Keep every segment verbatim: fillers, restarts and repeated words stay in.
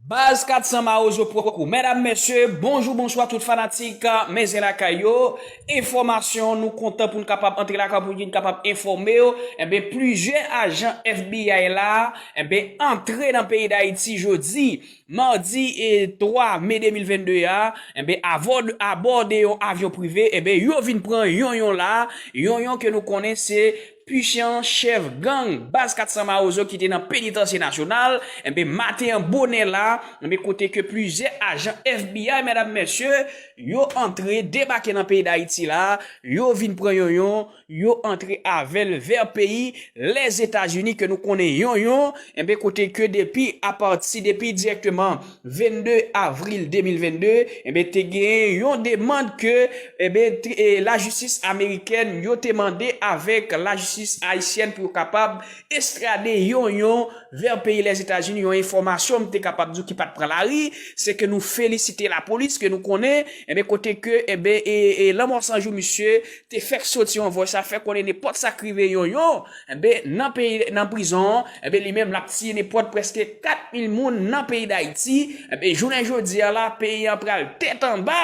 Baz kat san Mawozo pran kou. Medam, mesye, bonjou, bonswa tout fanatik Men Zen Lakay yo. Enfòmasyon, nou kontan pou n kapab antre lakay pou n kapab enfòme w. Enben, plizyè ajan F B I la, enben, antre nan peyi Dayiti jodi, madi e twa me de mil vennde a, enben, avò-, abòde yon avyon prive, enben, yo vin pran Yonyon la, Yonyon ke nou konnen se pichon chèf gang Baz kat san Mawozo ki te nan penitansye nasyonal, enben, maten an bonè la, enben, kote ke plizyè ajan F B I, medam, mesye, yo antre, debake nan peyi Dayiti la, yo vin pran Yonyon, yo antre avè l vè peyi Lèzetazini ke nou konnen Yonyon, enben, kote ke depi, apati, depi dirèkteman vennde avril de mil vennde, enben, te genyen yon demann ke, enben, te, e, lajistis amerikèn, yo te mande avèk lajistis ayisyèn pou yo kapab estrade Yonyon vè peyi Lèzetazini, yon enfòmasyon m te kapab di w ki pa t pran lari, se ke nou felisite lapolis, ke nou konnen, enben, kote ke, enben, e, e, Lanmò San Jou, misye, te fèk soti yon vòy, sa fè konnen nenpòt sa k rive Yonyon, enben, nan peyi, nan prizon an, enben, li menm l ap tiye nenpòt prèske kat mil moun nan peyi Dayiti, enben, jounen jodi a la, peyi an pral tèt anba,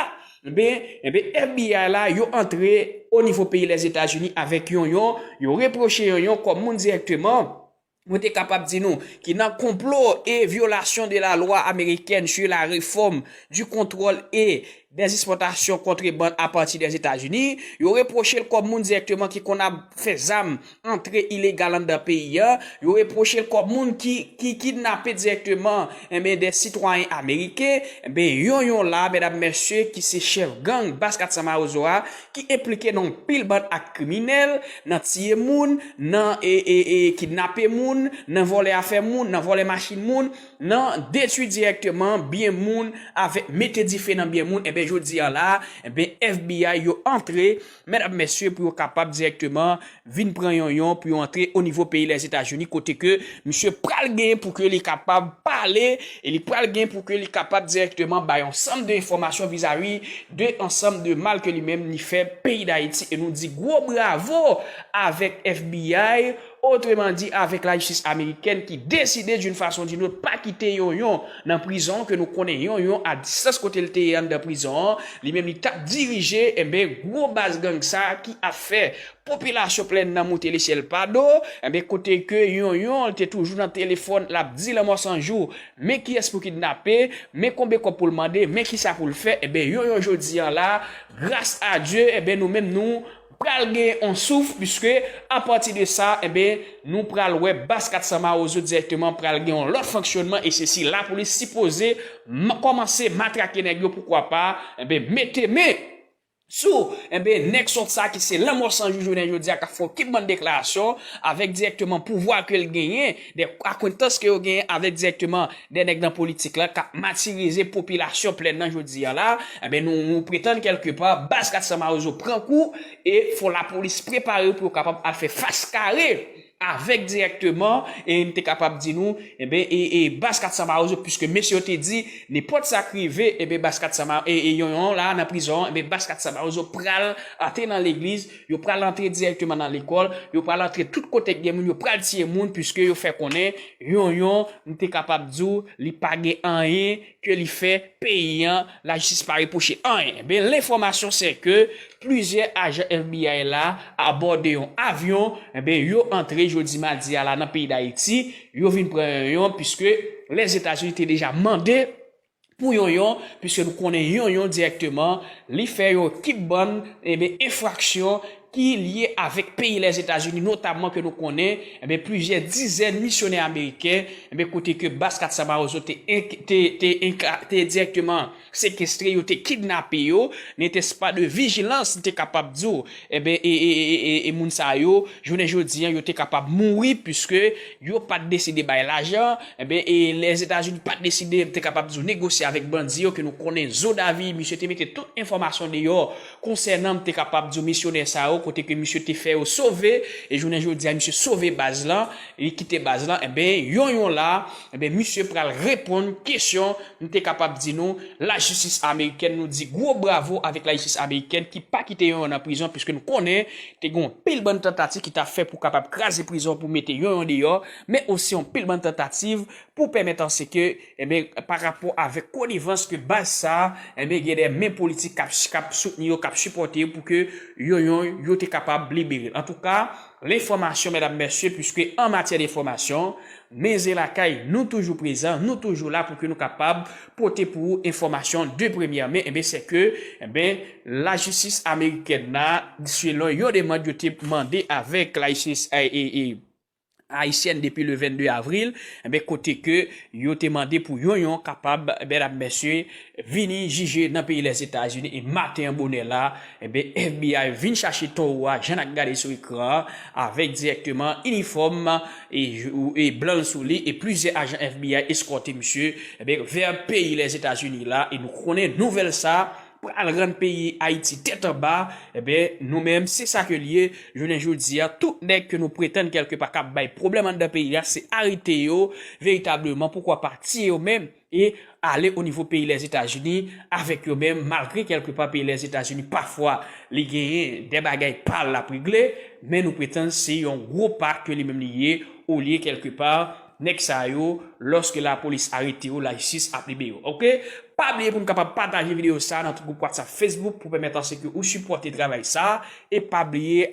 enben, enben, F B I la, yo antre o nivo peyi Lèzetazini avèk Yonyon, yo repwoche Yonyon kòm moun dirèkteman, mwen te kapab di nou, ki nan konplo e vyolasyon de la lwa amerikèn sur la réforme du contrôle et des exportations contrebande à partir des États-Unis. Yo repwoche l kòm moun dirèkteman ki konn ap fè zam antre ilegal anndan peyi a. Yo repwoche l kòm moun ki, ki kidnape dirèkteman, enben, de sitwayen ameriken. Enben, Yonyon la, medam, mesye, ki se chèf gang Baz kat san Mawozo a, ki enplike nan yon pil bann ak kriminèl, nan tiye moun, nan, e, e, e, kidnape moun, nan vòlè afè moun, nan vòlè machin moun, nan detwi dirèkteman byen moun, avèk mete dife nan byen moun. Enben, jodi a la, enben, F B I yo antre, medam, mesye, pou yo kapab dirèkteman vin pran Yonyon, pou yo antre o nivo peyi Lèzetazini, kote ke misye pral gen pou ke li kapab pale, e li pral gen pou ke li kapab dirèkteman bay ansanm de enfòmasyon vizavi de ansanm de mal ke li menm li fè peyi Dayiti. E nou di gwo bravo avèk F B I, otreman di avèk lajistis amerikèn ki deside d'une façon ou d'une autre pa kite Yonyon nan prizon, ke nou konnen Yonyon a distans kote l te ye anndan prizon an, li menm li t ap dirije, enben, gwo baz gang sa ki ap fè popilasyon Plèn nan moute lesyèl pa do, enben, kote ke Yonyon te toujou nan telefòn, l ap di Lanmò San Jou, men kiyès pou kidnape, men konbyen kòb pou l mande, men kisa pou l fè, enben, Yonyon jodi a la, gras a Dye, enben, nou menm nou pral gen yon souf, piske apati de sa, enben, nou pral wè Baz kat san Mawozo dirèkteman pral gen yon lòt fonksyonman, e se si lapolis sipoze ma-, kòmanse matrake nèg yo, poukwa pa, enben, mete men sou, enben, nèg sòt sa ki se Lanmò San Jou jounen jodi a k ap fè yon kit bann deklarasyon avèk dirèkteman pouvwa ke l genyen, de akwentans ke yo genyen avèk dirèkteman de nèg nan politik la k ap matirize popilasyon Plèn nan jodi a la, enben, nou, nou pretann kèlkepa, Baz kat san Mawozo pran kou e fò lapolis prepare yo pou yo kapab al fè fas kare avèk dirèkteman, e m te kapab di nou, enben, e, e Baz kat san Mawozo, piske mesye yo te di, nenpòt sa k rive, enben, Baz kat san Ma-, e, e Yonyon la nan prizon, enben, Baz kat san Mawozo pral antre nan legliz, yo pral antre dirèkteman nan lekòl, yo pral antre tout kote k gen moun, yo pral tiye moun, piske yo fè konnen Yonyon, m te kapab di w, li pa gen anyen ke li fè peyi an, lajistis pa repwoche anyen. Enben, lenfòmasyon se ke plizyè ajan F B I la abòde yon avyon, enben, yo antre jodi madi a la nan peyi Dayiti, yo vin pran Yonyon, piske Lèzetazini te deja mande pou Yonyon, piske nou konnen Yonyon dirèkteman, li fè yon kit bann, enben, enfraksyon ki lye avèk peyi Lèzetazini, notamman ke nou konnen, enben, plizyè dizèn misyonè ameriken, enben, kote ke Baz kat san Mawozo te enk-, te, te enka-, te dirèkteman sekestre, yo te kidnape yo, n'était pas de vigilance, m te kapab di w, enben, e, e, e, e, e moun sa yo, jounen jodi a, yo te kapab mouri, piske yo pa t deside bay lajan, enben, e Lèzetazini pa t deside, m te kapab di w, negosye avèk bandi yo, ke nou konnen Zo Davi, misye te mete tout enfòmasyon deyò konsènan, m te kapab di w, misyonè sa yo, kote ke misye te fè yo sove, e jounen jodi a, misye sove baz lan, li kite baz lan, enben, yon yon la, enben, misye pral reponn kesyon, nou te kapab di nou, lajistis amerikèn, nou di gwo bravo avèk lajistis amerikèn ki pa kite yon yon nan prizon, piske nou konnen, te gen yon pil bann tantativ ki ta fè pou kapab kraze prizon, pou mete yon yon deyò, men osi yon pil bann tantativ pou pèmèt an se ke, enben, pa rapò avèk konivans ke baz sa, enben, gen de men politik k ap, k ap soutni yo, k ap sipòte yo pou ke yo, yo, yo te kapab libere l. Antouka, lenfòmasyon, medam, mesye, piske an matyè denfòmasyon, men ze lakay, nou toujou prezan, nou toujou la pou ke nou kapab pote pou ou enfòmasyon de premyè men, enben, se ke, enben, lajistis amerikèn la, selon yon demann yo te mande avèk lajistis, e, e, e, ayisyèn depi le vennde avril, enben, kote ke yo te mande pou yon yon kapab, medam, mesye, vini jije nan peyi Lèzetazini e maten an bonè la, enben, F B I vin chache towo a, jan n ap gade sou ekran an, avèk dirèkteman inifòm e, e blan l sou li, e plizyè ajan F B I eskòte misye, enben, vè peyi Lèzetazini la, e nou konnen nouvèl sa, pral rann peyi Ayiti tèt anba, enben, nou menm, se sa ke l ye, jounen jodi a, tout nèg ke nou pretann kèlkepa k ap bay pwoblèm anndan peyi a, se arete yo veritableman, poukwa pa tiye yo menm, e ale o nivo peyi Lèzetazini avèk yo menm, malgre kèlkepa peyi Lèzetazini, pafwa, li genyen de bagay pa l l ap regle, men nou pretann se yon gwo pa ke li menm li ye, olye kèlkepa, nèg sa yo, lòske lapolis arete yo, lajistis ap libere yo. Oke? Pa bliye pou n kapab pataje videyo sa nan tout gwoup WhatsApp, Facebook pou pèmèt an se ke ou sipòte travay sa, e pa bliye